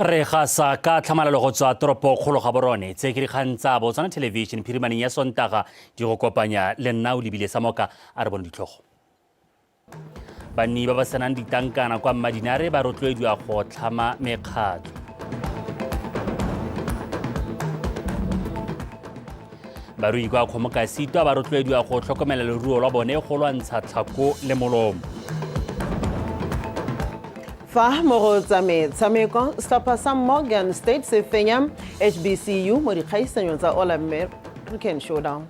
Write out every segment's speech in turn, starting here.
Re gasa ka tlhamalalo go tswa toropo kgolo ga borone. Tse ke dikgang tsa Botswana Television phirimaneng ya Sontaga di go kopanya le nna o lebile sa moka a re bone ditlhogo. Banni ba ba senang ditankana kwa Mmadinare ba rotloediwa go tlhama mekgatlho. Barui kwa Kgomokasitwa ba rotloediwa go tlhokomela leruo lwa bone go lwantsha tlhako le molomo. Fa mo go tsa metshameko, setlhopha sa Morgan State se fenya HBCU mo dikgaisanyong tsa All American Showdown.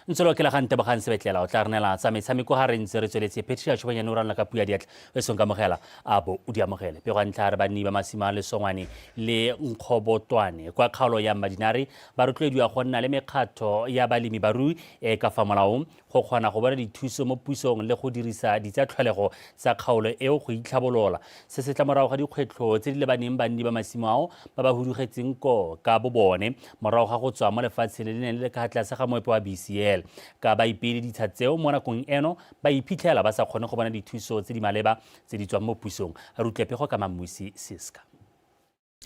Ntsolo ke lagang Tebogang Sebetlela o tla re neela tsa metshameko ga re ntse re tsweletse. Patricia Tshobanyane o ranola ka puo ya diatla o seng kamogela a bo o di amogele. Pego ya ntlha re banni ba masimo a Lesongwane le Nkgobotwane kwa kgaolo ya Mmadinare ba rotloediwa go nna le mekgatho ya balemi barui e ka fa molaong go kgona go bona dithuso mo pusong le go dirisa ditsa tlholego tsa kgaolo eo go itlhabolola. Se se tla morago ga dikgwetlho tse di lebaneng banni ba masimo ao ba ba hudugetseng koo ka bo bone morago ga go tswa mo lefatsheng le le neng le le ka tlase ga moepo wa BCL. Ka ba ipeile ditsha tseo mo nakong eno ba iphitlhela ba sa kgone go bona dithuso tse di maleba tse di tswang mo pusong. Re utlwe pego ka Mammusi Siska.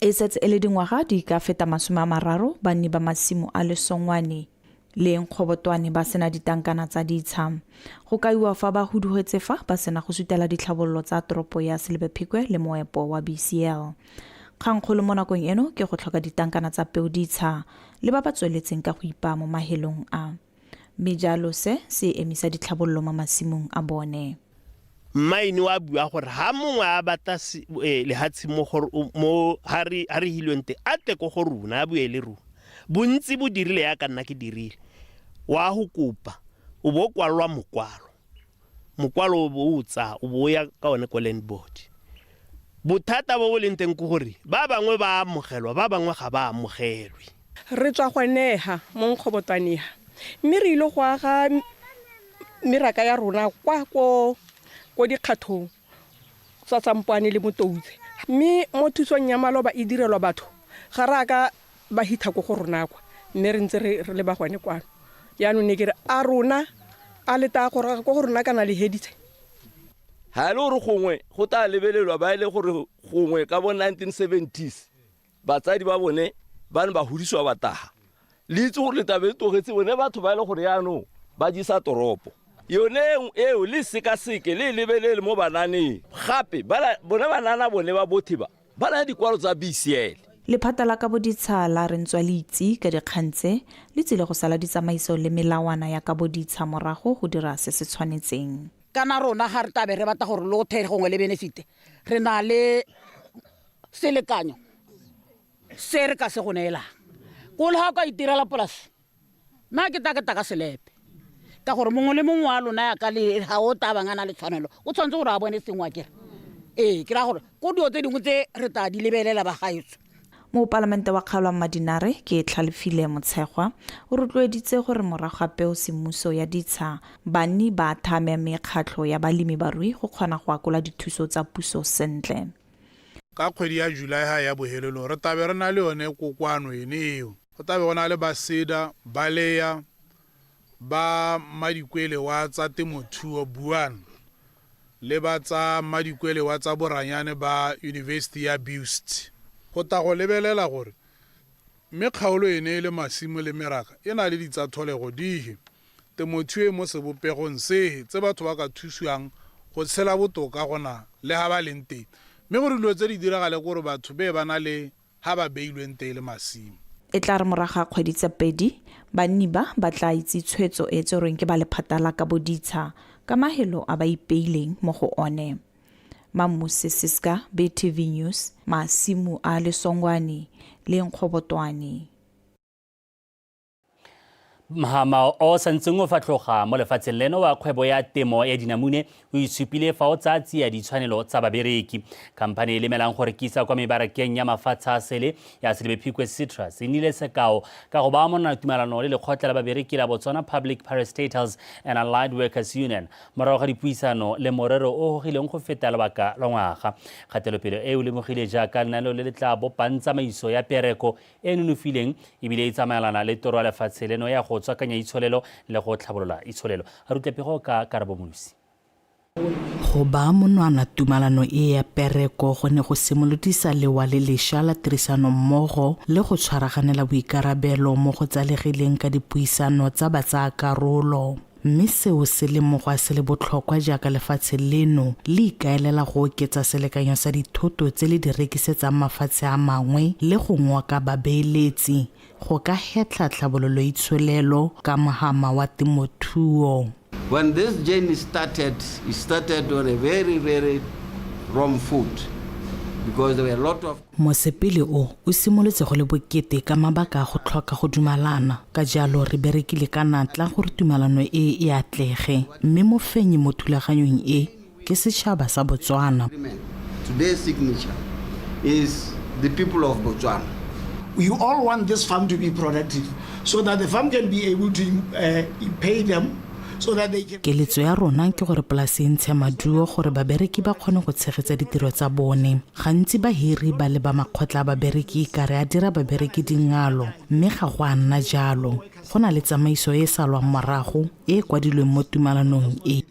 E setse e le dingwaga di ka feta 30 banni ba masimo a Lesongwane le Nkgobotwane ba sena ditankana tsa ditsha. Go kaiwa fa ba hudugetse fa ba sena go sutela ditlhabololo tsa toropo ya Selebephikwe le moepo wa BCL. Kgangkgolo mo nakong eno ke go tlhoka ditankana tsa peo ditsha le ba ba tsweletseng ka go ipaa mo mahelong a. Mme jalo se se emisa ditlhabololo mo masimong a bone. Mmaene wa bua gore ha mongwe a batla lehatshe mo mo ha re ha re hilweng teng a tle ko go rona a bue le rona. Bontsi bo dirile yaka nna ke dirile. Wa go kopa o bo o kwalelwa mokwalo. Mokwalo o bo o tsaya o bo o ya ka one ko land board. Bothata bo bo leng teng ke gore ba bangwe ba amogelwa ba bangwe ga ba amogelwe. Re tswa goneha mo Nkgobotwaneha mme re ile go aga meraka ya rona kwa ko ko dikgathong tsa Tsampwane le Motoutse. Mme mo thusong ya maloba e direlwa batho ga re a ka ba hitha ko go rona kwa mme re ntse re re leba gone kwano. Jaanong ne ke re a rona a le taa goroga ko go rona kana le heditse? Ga e le gore gongwe go tla lebelelwa ba e le gore gongwe ka bo 1970s batsadi ba bone ba ne ba godisiwa ba taga. Le itse gore letabe le tlogetse bone batho ba e le gore yaanong ba jesa toropo. Yone eo le sekaseke le e lebelele mo bananeng. Gape bone banana bone ba bothe ba Ba naya dikwalo tsa BCL. Lephata la kabo ditsha la re ntswa le itse ka dikgang tse, le tsile go sala ditsamaiso le melawana ya kabo ditsha morago go dira se se tshwanetseng. Kana rona ga re tlabe re batla gore lothe gongwe le benefite, re na le selekanyo se re ka se go neelang. Ko le ga o ka itirela polase, Nna ke tla ke tla ka selepe ka gore mongwe le mongwe wa lona ya ka le ga o tla bang a na le tshwanelo o tshwanetse gore a bone sengwe a kere ee ke raya gore ko dilo tse dingwe tse re tla di lebelela ba gaetso. Mopalamente wa kgaolo ya Mmadinare ke Tlhalefile Motshegwa o rotloeditse gore morago ga peo semmuso ya ditsha banni ba thame mekgatlho ya balemi barui go kgona go akola dithuso tsa puso sentle. Ka kgwedi ya July ha ya bohelelong re tabe re na le yone kokoano ene eo. Go tla be go na le ba CEDA, ba lea, ba Mmadikwele wa tsa Temothuo, BUAN, le ba tsa Mmadikwele wa tsa Boranyane ba Yunibesithi ya BIUST. Go tla go lebelela gore mme kgaolo ene e le masimo le meraka e na le ditsa-tholego dihe, temothuo e mo sebopegong sehe tse batho ba ka thusiwang go tshela botoka go na le ha ba leng teng. Mme gore dilo tse di diragale ke gore batho be ba na le ha ba beilweng teng e le masimo. E tla re morago ga kgwedi tse pedi, banni ba ba tla itse tshwetso e e tserweng ke ba lephata la kabo ditsha ka mahelo a ba ipeileng mo go one. Mammusi Siska, BTV News, Masimo a Lesongwane le Nkgobotwane. Mhama o santseng o fatlhoga mo lefatsheng leno wa kgwebo ya temo ya dinamune o itshupile fa o tsaya tsia ditshwanelo tsa babereki. Khamphane e lemelang go rekisa kwa mebarakeng ya mafatshe a sele ya Selebephikwe Citrus e nnile sekao ka go ba monana tumalano le lekgotla la babereki la Botswana Public Parastatals and Allied Workers Union morago ga dipuisano le morero o gogileng go feta lobaka lwa ngwaga. Kgatelopele e o lemogile jaaka lenaneo le le tla bopang tsamaiso ya pereko e e nonofileng ebile e tsamaelana le toro ya lefatshe leno ya go tswakanya itsholelo le go tlhabolola itsholelo. A rutle pego ka Karabo Molosi. Go baa monwana tumalano e ya pereko go ne go simolodisa lewa le lešwa la tirisanommogo le go tshwaraganela boikarabelo mo go tsalegileng ka dipuisano tsa batsayakarolo. Mme seo se lemogwa se le botlhokwa jaaka lefatshe leno le ikaelela go oketsa selekanyo sa dithoto tse le di rekisetsang mafatshe a mangwe le go ngoka babeeletsi go ka hetlha tlhabololoitsholelo ka mohama wa temothuo. When this journey started, it started on a very, very wrong foot because there were a lot of Mosepele o o simolotse go le bokete ka mabaka a go tlhoka go dumalana, ka jalo re berekile ka natla gore tumalano e e atlege, mme mofenyi mo thulaganyong e ke setšhaba sa Botswana. Today's signature is the people of Botswana. We all want this farm to be productive so that the farm can be able to pay them so that they can. Keletso ya rona ke gore polase e ntshe maduo gore babereki ba kgone go tshegetsa ditiro tsa bone. Gantsi bahiri ba leba makgotla a babereki kare a dira babereki dingalo, mme ga go a nna jalo. Go na le tsamaiso e e salwang morago e e kwadilweng mo tumalanong e.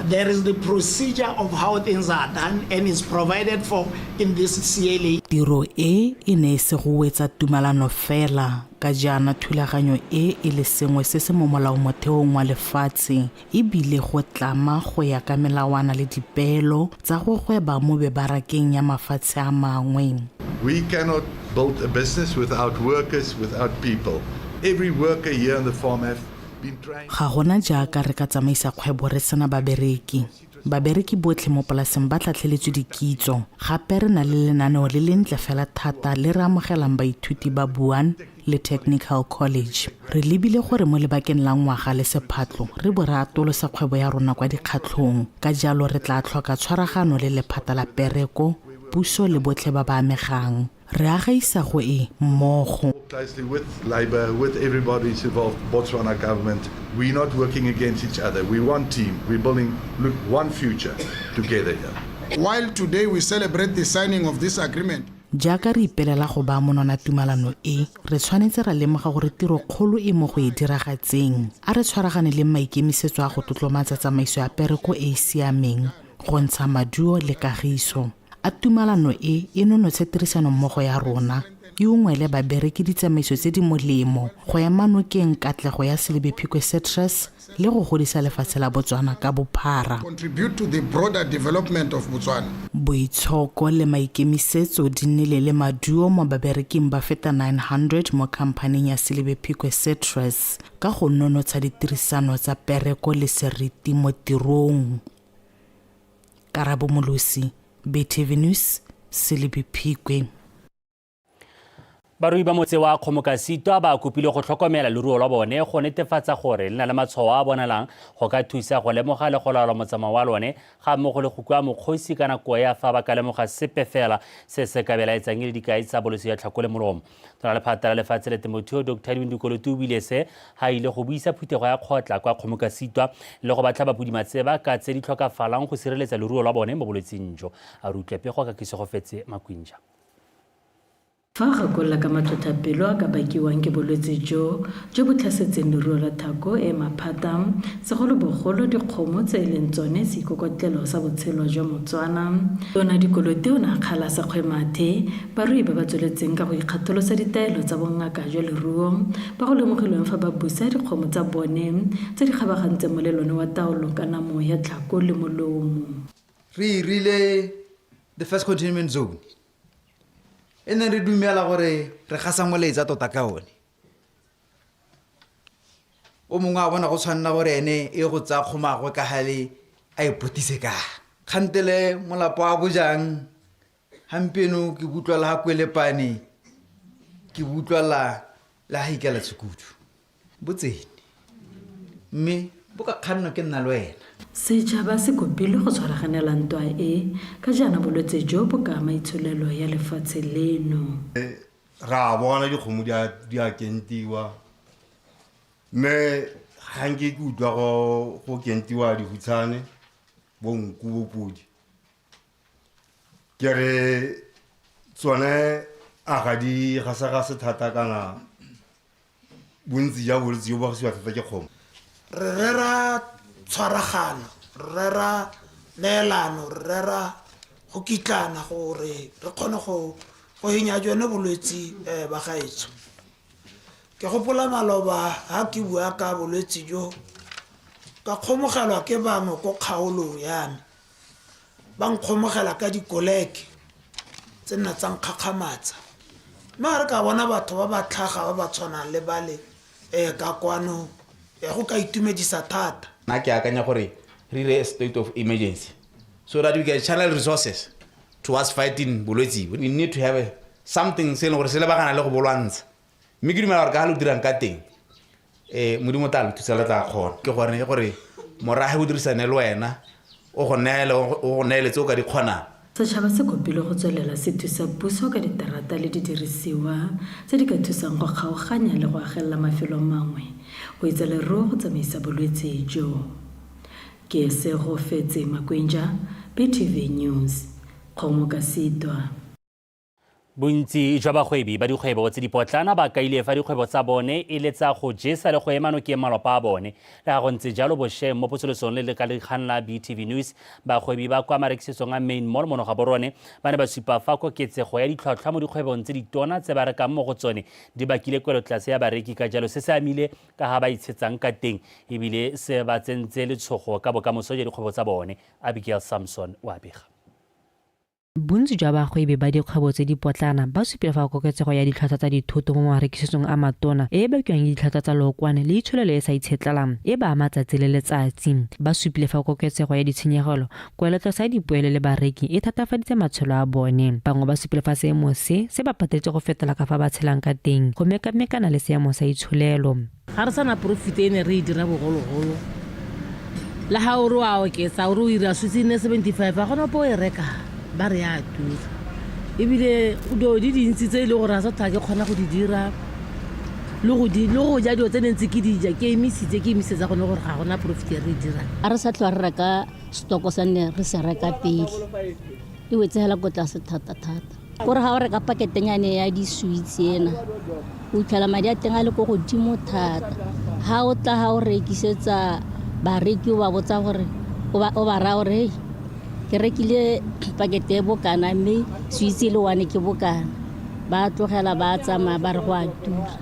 There is the procedure of how things are done and is provided for in this CLA. Tiro e e ne e se go wetsa tumalano fela, ka jaana thulaganyo e e le sengwe se se mo molaomotheong wa lefatshe e bile go tlama go ya ka melawana le dipeelo tsa go gweba mo mebarakeng ya mafatshe a mangwe. We cannot build a business without workers, without people. Every worker here on the farm have been trained. Ga gona jaaka re ka tsamaisa kgwebo re sena babereki. Babereki botlhe mo polaseng ba tlhatlheletswe dikitso. Gape re na le lenaneo le lentle fela thata le re amogelang baithuti ba Buan le Technical College. Re lebile gore mo lebakeng la ngwaga le sephatlo re bo re atolosa kgwebo ya rona kwa dikgatlhong. Ka jalo re tla tlhoka tshwaragano le lephata la pereko, puso le botlhe ba ba amegang. Re aga isago e mmogo. Closely with labor, with everybody involved, Botswana government. We're not working against each other. We're one team. We're building, look, one future together here. While today we celebrate the signing of this agreement, Jaaka re ipelela go baa monwana tumalano e, re tshwanetse ra lemoga gore tirokgolo e mo go e diragatseng. A re tshwaragane le maikemisetso a go tlotlomatsa tsamaiso ya pereko e e siameng, go ntsha maduo le kagiso. A tumalano e e nonotshe tirisanommogo ya rona, e ungwele babereki ditsamaiso tse di molemo, go ema nokeng katlego ya Selebi Phikwe Citrus le go godisa lefatshe la Botswana ka bophara. Contribute to the broader development of Botswana. Boitshoko le maikemisetso di nnile le maduo mo babereking ba feta 900 mo khamphaning ya Selebi Phikwe Citrus ka go nonotsha ditirisano tsa pereko le seriti mo tirong. Karabo Molosi, BTV News, Selebi Phikwe. Barui ba motse wa Kgomokasitwa ba kopile go tlhokomela leruo lwa bone go netefatsa gore le na le matshwao a a bonalang go ka thusa go lemoga le go laola motsamao wa lone ga mmogo le go kua mokgosi ka nako ya fa ba ka lemoga sepe fela se se ka belaetsang e le dikai tsa bolwetse jwa tlhako le molomo. Tona lephata la lefatshe le temothuo Dr Edwin Dikoloti o buile se ha ile go buisa phuthego ya kgotla kwa Kgomokasitwa le go batla bapodimatseba ka tse di tlhokafalang go sireletsa leruo lwa bone mo bolwetseng jo. A re utlwe pego ka Kisegofetse Makwinja. Fa a gakolola ka matlhotlhapelo a ka bakiwang ke bolwetse jo, jo bo tlhasetseng leruo la thako e e maphata, segolobogolo dikgomo tse e leng tsone seikokotlelo sa botshelo jwa Motswana, Tona Dikoloti o ne a kgala sekgwemathe barui ba ba tsweletseng ka go ikgatholosa ditaelo tsa bongaka jwa leruo ba go lemogilweng fa ba busa dikgomo tsa bone tse di kgabagantseng molelwane wa taolo ka namo ya tlhako le molomo. Re irile the first containment zone e neng re dumela gore re gasa molaetsa tota ka one. O mongwe a bona go tshwanela gore ene e go tsaya kgomagwe ka gale a e potise ka kgantele molapo a bojang. Gampieno ke butlwala ga kwelepane, ke butlwala le ga ikela tshukudu botsene, mme bo ka kgannwa ke nna le wena. Setšhaba se kopilwe go tshwaraganela ntwa e, ka jaana bolwetse jo bo ka ama itsholelo ya lefatshe leno. Re a bona dikgomo di a kentiwa, mme ga nke ke utlwa go kentiwa dihutshane, bo nku, bo podi. Ke re tsone a ga di gasagase thata kana bontsi ja bolwetse jo bo gasiwa thata ke kgomo. Re rera tshwaragano, Re rera neelano, re rera go kitlana gore re kgone go go henya jone bolwetsi um ba gaetsho. Ke gopola maloba ha ke bua ka bolwetsi jo, ka kgomogelwa ke bangwe ko kgaolong ya me, ba nkgomogela ka dikoleke tse nna tsa nkgakgamatsa. Mme ga re ka bona batho ba ba tlhaga ba ba tshwanang le bale um ka kwano, go ka itumedisa thata. Nna ke akanya gore re dire a state of emergency so that we can channel resources towards fighting bolwetse. We need to have something se e leng gore se lebagana le go bolwantsha, mme ke dumela gore ka ga lo dirang ka teng, Modimo tla lo thusa, le tla kgona. Ke gone gore morafe o dirisane le wena, o go neele o go neele tse o ka di kgonang. Setšhaba se kopilwe go tswelela se thusa puso ka diterata le didirisiwa tse di ka thusang go kgaoganya le go agelela mafelo mangwe go itsa leruo go tsamaisa bolwetse jo. Ke Segofetse Makwenja, BTV News, Kgomo ka Sitwa. Bontsi jwa bagwebi ba dikgwebo tse dipotlana ba kaile fa dikgwebo tsa bone e le tsa go jesa le go ema nokeng malwapa a bone. Le ga go ntse jalo, bosheng mo potsolosong le lekalikgang la BTV News, bagwebi ba kwa marekisetsong a Main Mall mono Gaborone ba ne ba supa fa koketsego ya ditlhwatlhwa mo dikgwebong tse ditona tse ba rekang mo go tsone di bakile kwelotlase ya bareki, ka jalo se se amile ka ga ba itshetsang ka teng ebile se ba tsentse letshogo ka bokamoso jwa dikgwebo tsa bone. Abigail Samson o a bega. Bontsi jwa bagwebi ba dikgwebo tse dipotlana ba supile fa koketsego ya ditlhwatlhwa tsa dithoto mo marekisetsong a matona e e bakiwang ke ditlhwatlhwa tsa lookwane le itsholelo e e sa itshetlelang e ba ama tsatsi le letsatsi. Ba supile fa koketsego ya ditshenyegelo, kwelotlase ya dipoelo le bareki e thatafaditse matshelo a bone. Bangwe ba supile fa seemo se se ba pateletse go fetola ka fa ba tshelang ka teng go mekamekana le seemo sa itsholelo. Ga re sana profit e ne re e dira bogologolo. Le ga o re wa oketsa, o re o ira switse e nne 75, ga gona ope o e reka, ba re ya tura. Ebile dilo di dintsi tse e leng gore ga se tlhola ke kgona go di dira, le go di le go ja dilo tse ne ntse ke di ja, ke emisitse, ke emisetsa gone gore ga gona profit e re e dirang. Ga re sa tlhola re reka stoko sa nne re se reka pele, e wetse hela ko tlase thata thata. Kore ga o reka paketenyane ya di-sweets ena, o fitlhela madi a teng a le ko godimo thata. Ga o tla ga o rekisetsa bareki, o ba botsa gore, o ba raya gore hei, ke rekile pakete e bokana mme sweets e le one ke bokana. Ba tlogela ba tsamaya ba re go a tura.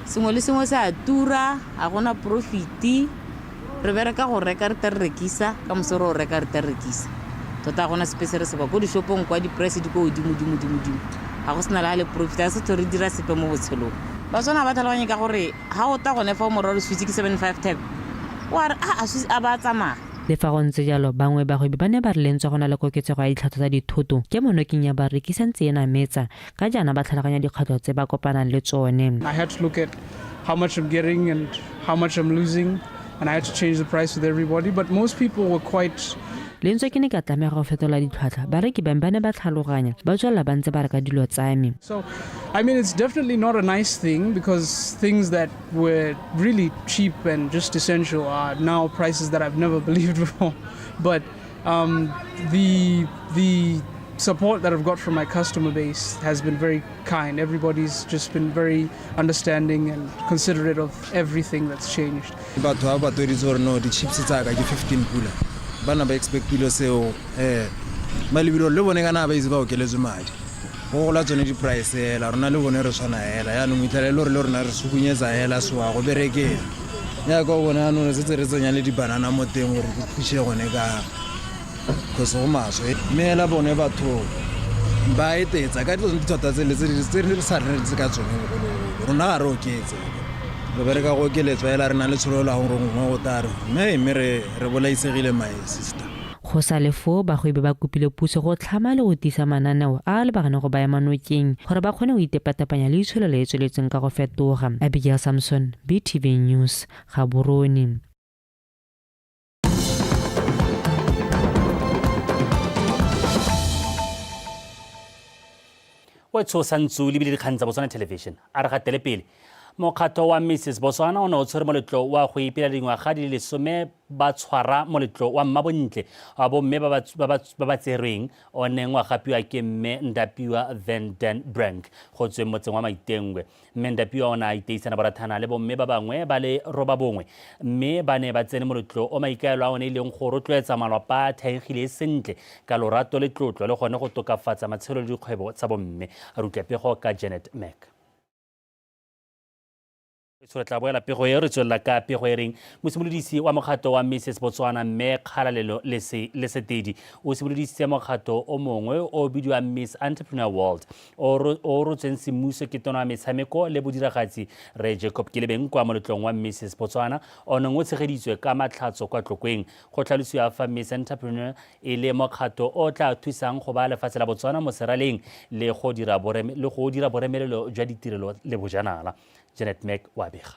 Sengwe le sengwe se a tura, ga gona profit. Re bereka go reka re tle re rekisa, ka moso re o reka re tle re rekisa. Tota ga gona sepe se re se kwa ko dishopong kwa di-price di ko godimo dimo dimo dimo. Ga go sena le ga le profit, ga se tlhole re dira sepe mo botshelong. Batswana ga ba tlhaloganye ka gore ga o tla gone fa o mo raya gore switse ke 75 tap, o a re a a a ba a tsamaya. Le fa go ntse jalo, bangwe bagwebi ba ne ba re le ntswa go na le koketsego ya ditlhwatlhwa tsa dithoto, kemo nokeng ya bareki e santse e nametsa, ka jaana ba tlhaloganya dikgwetlho tse ba kopanang le tsone. I had to look at how much I'm getting and how much I'm losing, and I had to change the price with everybody, but most people were quite Le ntswa ke ne ka tlamega go fetola ditlhwatlhwa, bareki ba me ba ne ba tlhaloganya, ba tswelela ba ntse ba reka dilo tsa me. So, I mean, it's definitely not a nice thing because things that were really cheap and just essential are now prices that I've never believed before. But the support that I've got from my customer base has been very kind. Everybody's just been very understanding and considerate of everything that's changed. Batho ba ba tweditse gore no di-chips tsa ka ke 15 pula, ba na ba expectile seo, ba lebile gore le bone kana ba itse ba okeletswe madi go gola tsone di-price hela, rona le bone re tshwana hela. Yaanong itlhela e le gore le rona re sukunyetsa hela, soa go berekeng yaka o bone yaanong re setse re tsenya le dibanana mo teng gore re phushe gone ka cause go maswe, mme hela bone batho ba etetsa ka tsone dithota tsele tse re sa re ntse ka tsone bogologolo. Rona ga re oketse, re bereka go okeletswa hela, re na le tshololo ya gore gongwe go tare mme re bolaisegile, my sister. Go sa le foo, bagwebi ba kopile puso go tlhama le go tiisa mananeo a a lebaganeng go ba ema nokeng gore ba kgone go itepatepanya le itsholelo e e tsweletseng ka go fetoga. Abigail Samson, BTV News, Gaborone. O tshosa ntsu lebile dikgang tsa Botswana Television. A re gatele pele. Mokgatho wa Mrs Botswana o ne o tshwere moletlo wa go ipela dingwaga di le 10 ba tshwara moletlo wa mmabontle wa bomme ba ba tserweng o neng wa gapiwa ke mme Ndapiwa Van Den Brink go tsweng motseng wa Maitengwe. Mme Ndapiwa o ne a iteisana borathana le bomme ba bangwe ba le 9 mme ba ne ba tsene moletlo o maikaelo a one e leng go rotloetsa malapa a thaegile sentle ka lorato le tlotlo le gone go tokafatsa matshelo le dikgwebo tsa bomme. Re utlwa pego ka Janet Mack. Re tla boela pego e re tswelela ka pego e reng mosimolodisi wa mokgatlo wa Mrs Botswana mme Kgalalelo Lesetedi o simolodisitse mokgatlo o mongwe o bidiwang Miss Entrepreneur World o rotsweng semmuso ke tona wa metshameko le bodiragatsi Rre Jacob Kelebeng kwa moletlong wa Mrs Botswana o neng o tshegeditswe ka matlhatso kwa Tlokweng. Go tlhalosiwa fa Miss Entrepreneur e le mokgatlo o tla thusang go baya lefatshe la Botswana mo seraleng le go dira boremelelo jwa ditirelo le bojanala. Janet Mack wa bega.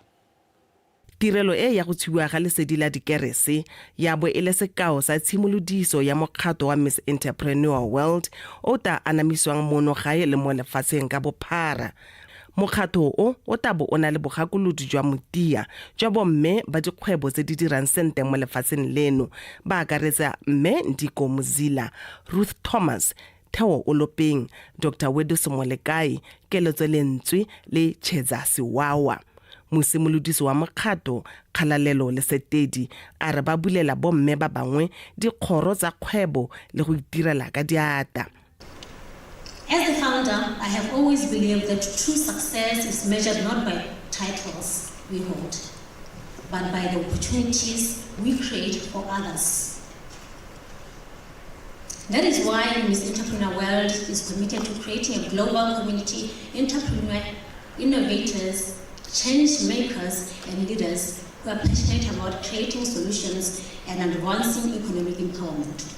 Tirelo e ya go tshubiwa ga lesedi la dikerese ya bo e le sekao sa tshimolodiso ya mokgatlo wa Miss Entrepreneur World o ta anamisiwang mono gae le mo lefatsheng ka bophara. Mokgatlo o o tla bo o na le bogakolodi jwa motia jwa bomme ba dikgwebo tse di dirang sente mo lefatsheng leno, ba akaretsa mme Ndiko Muzila, Ruth Thomas, Theo Olopeng, Dr Weduso Molekai, Keletso Lentswe le Chedza Siwawa. Mosimolodisi wa mokgatlo Kgalalelo Lesetedi a re ba bulela bomme ba bangwe dikgoro tsa kgwebo le go itirela ka diata. As the founder, I have always believed that true success is measured not by titles we hold, but by the opportunities we create for others. That is why Miss Entrepreneur World is committed to creating a global community, entrepreneur, innovators, change makers, and leaders who are passionate about creating solutions and advancing economic empowerment.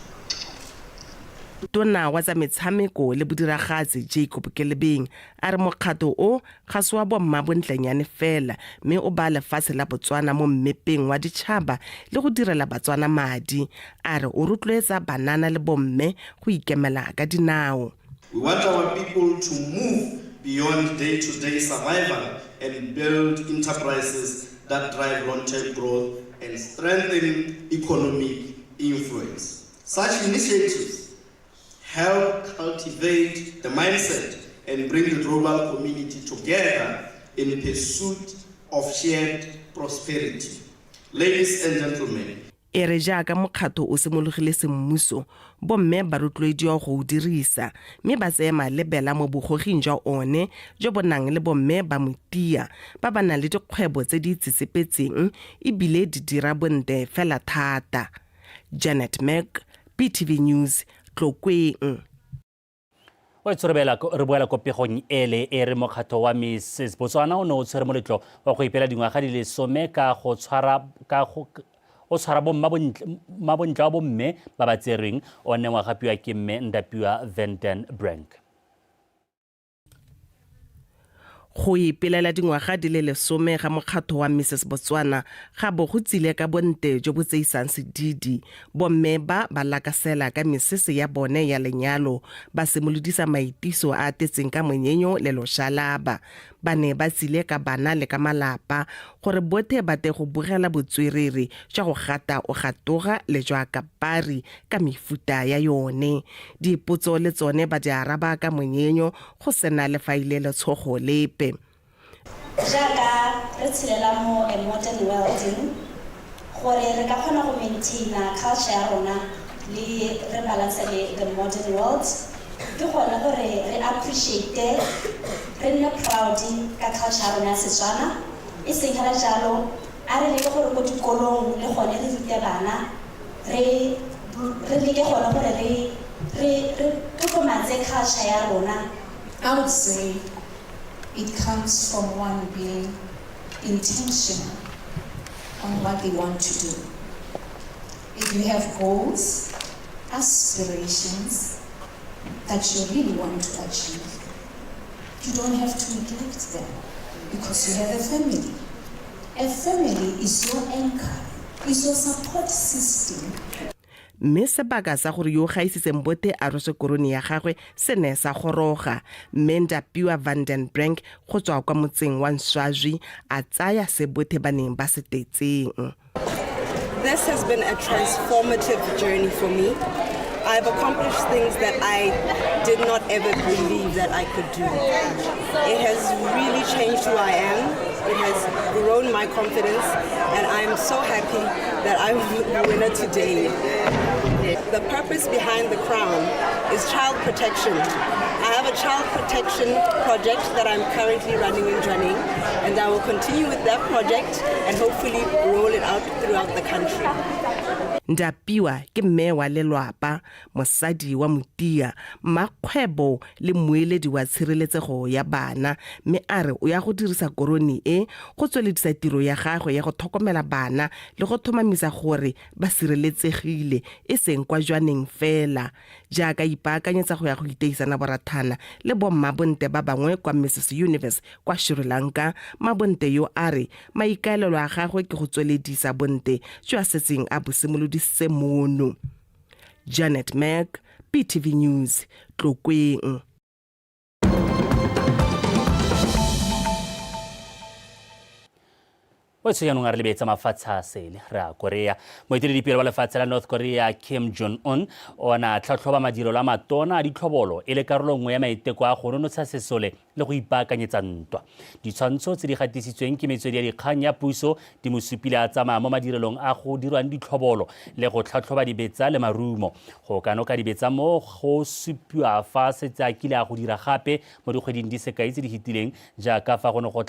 Tona wa tsa metshameko le bodiragatsi Jacob Kelebeng a re mokgatlo o ga se wa bomma bontlenyane fela mme o ba lefatshe la Botswana mo mmepeng wa ditšhaba le go direla Batswana madi. A re o rotloetsa banana le bomme go ikemela ka dinao. We want our people to move beyond day-to-day survival and build enterprises that drive long-term growth and strengthen economic influence. Such initiatives help cultivate the mindset and bring the global community together in pursuit of shared prosperity. Ladies and gentlemen, E re jaaka mokgatlo o simologile semmuso, bomme ba rotloediwa go o dirisa mme ba tseye malebela mo bogoging jwa one jo bo nang le bomme ba motia ba ba nang le dikgwebo tse di itsetsepetseng ebile di dira bontle fela thata. Janet Mack, BTV News, Tlokweng. Re boela ko pegong ele e re mokgatlo wa Mrs Botswana o ne o tshwere moletlo wa go ipela dingwaga di le 10 ka go tshwara ka go o tshwara mmabontle wa bomme ba ba tserweng o neng wa gapiwa ke mme Ndapiwa Van Den Brink. Go ipelela dingwaga di le 10 ga mokgatlo wa Mrs Botswana ga bo go tsile ka bonte jo bo tseisang sedidi. Bomme ba ba lakasela ka mesese ya bone ya lenyalo ba simolodisa maitiso a tetseng ka monyenyo le loshalaba. Ba ne ba tsile ka bana le ka malapa gore bothe ba te go bogela botswerere jwa go gata o gatoga le jwa kapari ka mefuta ya yone. Dipotso le tsone ba di araba ka monyenyo go sena le fa ile letshogo lepe. Jaaka re tshelela mo a modern world, gore re ka kgona go maintaina culture ya rona le re balance le the modern world, ke gone gore re appreciate, re nne proud ka culture ya rona ya Setswana. E seng hela jalo, a re leke gore ko dikolong le gone re rute bana, re leke gone gore re tlotlomatse culture ya rona. I would say it comes from one being intentional on what they want to do. If you have goals, aspirations that you really want to achieve, you don't have to neglect them because you have a family. A family is your anchor, is your support system. Mme sebaka sa gore yo o gaisitseng bote a rweswe korone ya gagwe se ne sa goroga, mme Ndapiwa van den Brenk go tswa kwa motseng wa Nswazwi a tsaya se bothe ba neng ba se tetseng. This has been a transformative journey for me. I've accomplished things that I did not ever believe that I could do. It has really changed who I am. It has grown my confidence, and I'm so happy that I'm the winner today. The purpose behind the crown is child protection. I have a child protection project that I'm currently running in Jwaneng, and I will continue with that project and hopefully roll it out throughout the country. Ndapiwa ke mme wa lelwapa, mosadi wa motia, mmakgwebo le mmueledi wa tshireletsego ya bana, mme a re o ya go dirisa korone e go tsweledisa tiro ya gagwe ya go tlhokomela bana le go tlhomamisa gore ba sireletsegile e seng kwa Jwaneng fela. Jaaka ipaakanyetsa go ya go iteisana borathana le bommabonte ba bangwe kwa Mrs Universe kwa Sri Lanka, mabonte yo a re maikaelelo a gagwe ke go tsweledisa bonte jo a setseng a bo simolodisitse mono. Janet Mack, BTV News, Tlokweng. Botsho jaanong a re lebetsa mafatshe a sele re a Korea. Moeteledipele wa lefatshe la North Korea Kim Jong Un o ne a tlhatlhoba madirelo a matona a ditlhobolo e le karolo nngwe ya maiteko a go nonotsha sesole le go ipaakanyetsa ntwa. Ditshwantsho tse di gatisitsweng ke metswedi ya dikgang ya puso di mo supile a tsamaya mo madirelong a go dirwang ditlhobolo le go tlhatlhoba dibetsa le marumo. Go kanoka dibetsa mo go supiwa fa setse a kile a go dira gape mo dikgweding di sekai tse di fetileng jaaka fa go ne go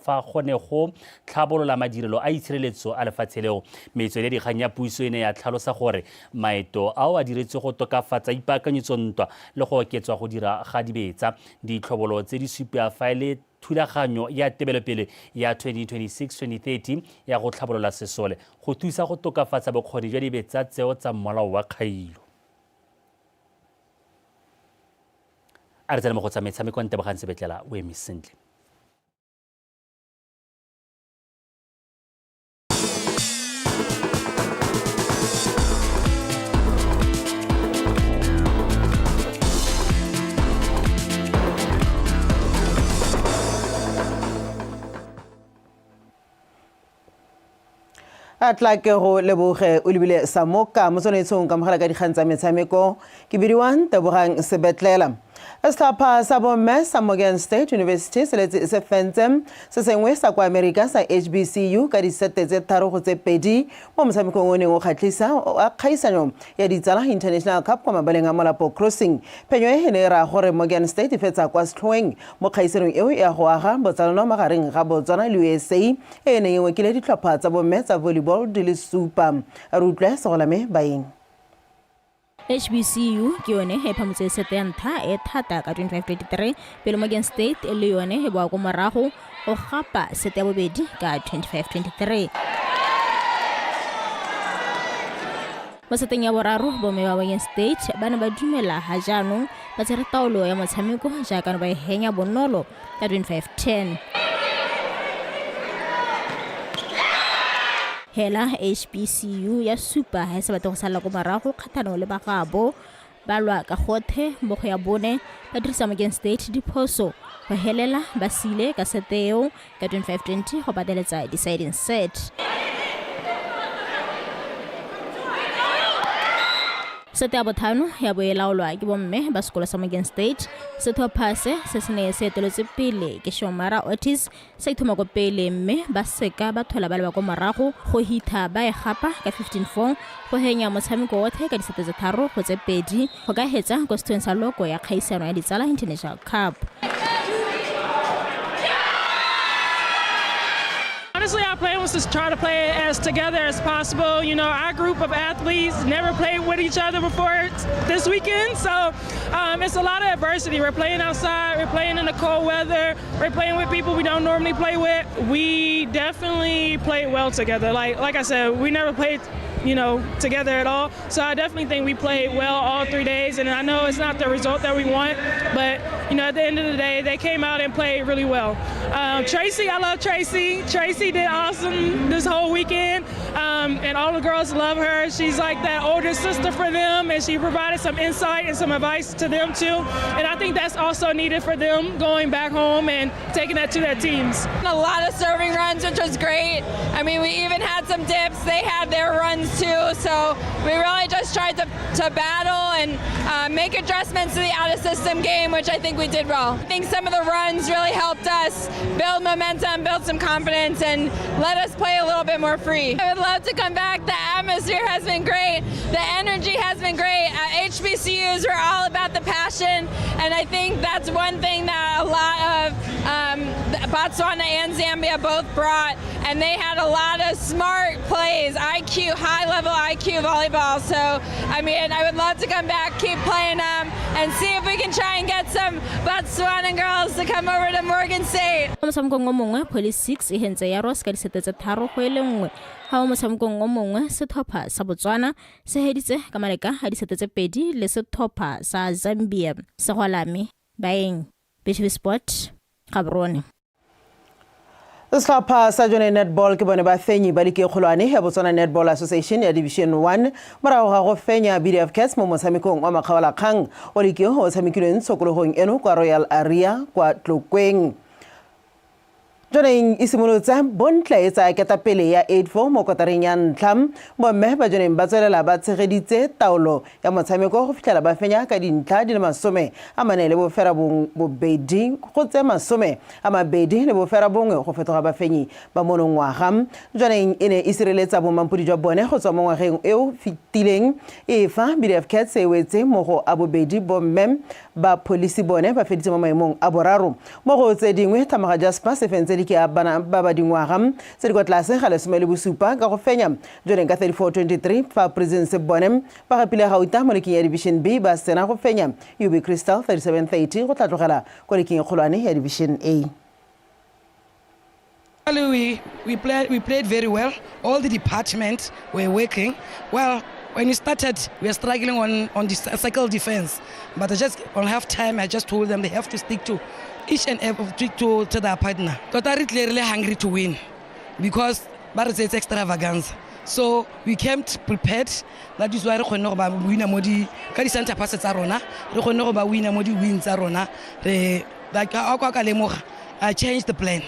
fa go ne go tlhabolola madirelo a itshireletso a lefatshe leo. Metswedi ya dikgang ya puso e ne ya tlhalosa gore maeto ao a diretswe go tokafatsa ipaakanyetso ntwa le go oketswa go dira ga dibetsa. Ditlhobolo tse di supiwa fa e le thulaganyo ya tebelopele ya 2026-2030 ya go tlhabolola sesole go thusa go tokafatsa bokgoni jwa dibetsa tseo tsa mmolao wa kgailo. A re tsene mo go tsa metshameko. Ntebogang Sebetlela o eme sentle. A tla ke go leboge o lebile samoka motswanaitshong ka mogala ka dikgang tsa metshameko. Ke bidiwang Tebogang Sebetlela. Setlhopha sa bomme sa Morgan State University se letse se fentse se sengwe sa kwa Amerika sa HBCU ka disete tse 3-2 mo motshamekong o neng o kgatlhisa wa kgaisanyo ya ditsala International Cup kwa mabaleng a Molapo Crossing. Phenyo e e ne e raya gore Morgan State e fetsa kwa setlhoeng mo kgaisanong eo ya go aga botsalano magareng ga Botswana le USA e e neng e ngokile ditlhopha tsa bomme tsa volleyball di le supa. Re utlwe Segolame Baeng. HBCU ke yone e phamotse sete ya ntlha e thata ka 25-23 pele Morgan State le yone e boa ko morago go gapa sete ya bobedi ka 25-23. Mo seteng ya boraro bomme ba Morgan State ba ne ba dumela ha jaanong ba tsere taolo ya motshameko jaaka ne ba e henya bonolo ka 25-10. Hela HBCU ya supa ha e sa batle go salela ko morago kgatlhanong le bagabo ba lwa ka gothe mo go ya bone ba dirisa Morgan State diphoso go helela ba sile ka sete eo ka 25-20 go pateletsa deciding set. Sete ya botlhano ya bo e laolwa ke bomme ba sekolo sa Morgan State. Setlhopha se se se ne se eteletswe pele ke Shomara Otis sa ithoma ko pele mme ba seka ba thola ba leba ko morago go hitha ba e gapa ka 15-4 go henya motshameko otlhe ka disete tse 3-2 go ka hetsa ko sethong sa loko ya kgaisano ya ditsala International Cup. Honestly, our plan was to try to play as together as possible. You know, our group of athletes never played with each other before this weekend, so it's a lot of adversity. We're playing outside, we're playing in the cold weather, we're playing with people we don't normally play with. We definitely played well together. Like I said, we never played, you know, together at all. So I definitely think we played well all 3 days, and I know it's not the result that we want, but you know, at the end of the day, they came out and played really well. Tracy, I love Tracy. Tracy did awesome this whole weekend, and all the girls love her. She's like that older sister for them, and she provided some insight and some advice to them too. And I think that's also needed for them going back home and taking that to their teams. A lot of serving runs, which was great. I mean, we even had some dips. They had their runs too. So we really just tried to battle and make adjustments to the out-of-system game, which I think we did well. I think some of the runs really helped us build momentum, build some confidence, and let us play a little bit more free. I would love to come back. The atmosphere has been great. The energy has been great. At HBCUs, we're all about the passion, and I think that's one thing that a lot of Botswana and Zambia both brought, and they had a lot of smart plays, IQ, high-level IQ volleyball. So, I mean, I would love to come back, keep playing them, and see if we can try and get some Botswanan girls to come over to Morgan State. Mo motshamekong o mongwe, Police 6 e hentse ya Ross ka disete tse 3 go e le 1. Ga mo motshamekong o mongwe, setlhopha sa Botswana se heditse ka maleka a disete tse 2 le setlhopha sa Zambia. Segwalame, Baeng, BTV Sport, Gaborone. Setlhopha sa Jone Netball ke bone ba fenyi ba liki e kgolwane ya Botswana Netball Association ya Division 1 morago ga go fenya BDF Cats mo motshamekong wa makgaolakgang wa liki o tshamekilweng tshokologong eno kwa Royal Area kwa Tlokweng. Joneng e simolotse bontle e tsaya ketapele ya 8-4 mo kotareng ya ntlha. Bomme ba Joneng ba tswelela ba tshegeditse taolo ya motshameko go fitlhela ba fenya ka dintlha di le 48 go tse 29 go fetoga bafenyi ba monongwaga. Joneng e ne e sireletsa bomampodi jwa bone go tswa mo ngwageng eo fetileng e fa BDF Cats e wetse mo go a bobedi. Bomme ba Police bone ba feditse mo maemong a boraro. Mo go tse dingwe, Thamaga Jasper se fentse ke a bana ba ba dingwaga tse di kwa tlase ga 17 ka go fenya Joneng ka 34-23, fa Prisons bone ba gapile gauta mo leking ya Division B ba sena go fenya UB Crystal 37-30 go tla tlogela kwa leking e kgolwane ya Division A. We played very well. All the departments were working well. When we started, we were struggling on the cycle defense, but just on half time, I just told them they have to stick to each and every to their partner. Totally clearly hungry to win, because it's extravaganza. So we came prepared. That is why we kgonne go ba wina mo di ka di center passes tsa rona, re kgonne go ba wina mo di wins tsa rona. Re like ka lemoga, I changed the plan.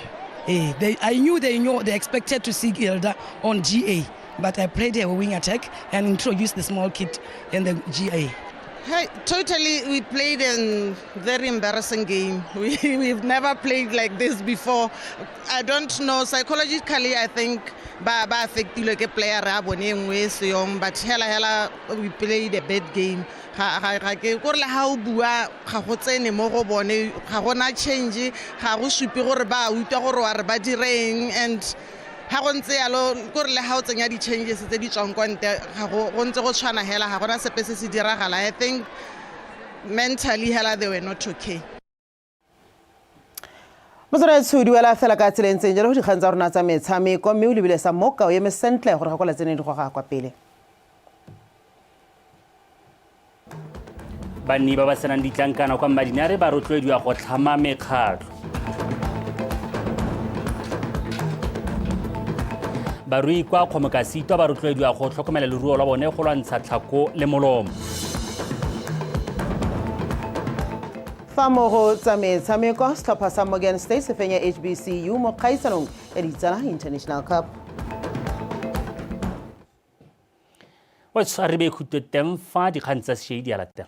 I knew they expected to see Gilda on GA, but I played a wing attack and introduced the small kid in the GA. Hey, totally, we played a very embarrassing game. We've never played like this before. I don't know, psychologically, I think ba affectilwe ke player ya bone e nngwe e seyong, but hela we played a bad game. Ga ke kore le ha o bua ga go tsene mo go bone, ga gona change, ga go supe gore ba utlwa gore wa re ba direng, and ha go ntse yalo kore le ha o tsenya di-changes tse di tswang kwa ntle ga go ntse go tshwana hela, ga gona sepe se se diragala. I think mentally hela they were not okay. Motswana tshodi wela fela ka tsela e ntseng jalo go dikgang tsa rona tsa metshameko, mme o lebile sa moka o eme sentle gore ga kwa tsene di goga kwa pele. Banni ba ba senang ditlankana kwa Mmadinare ba rotloediwa go tlhama mekgatlho. Barui kwa Kgomokasitwa ba rotloediwa go tlhokomela leruo la bone go lwantsha tlhako le molomo. Fa mo go tsa metshameko, setlhopha sa Morgan State se fenya HBCU mo kgaisanong ya Ditsala International Cup. Wa tshware be khutlo teng fa dikgang tsa sešweng di a latela.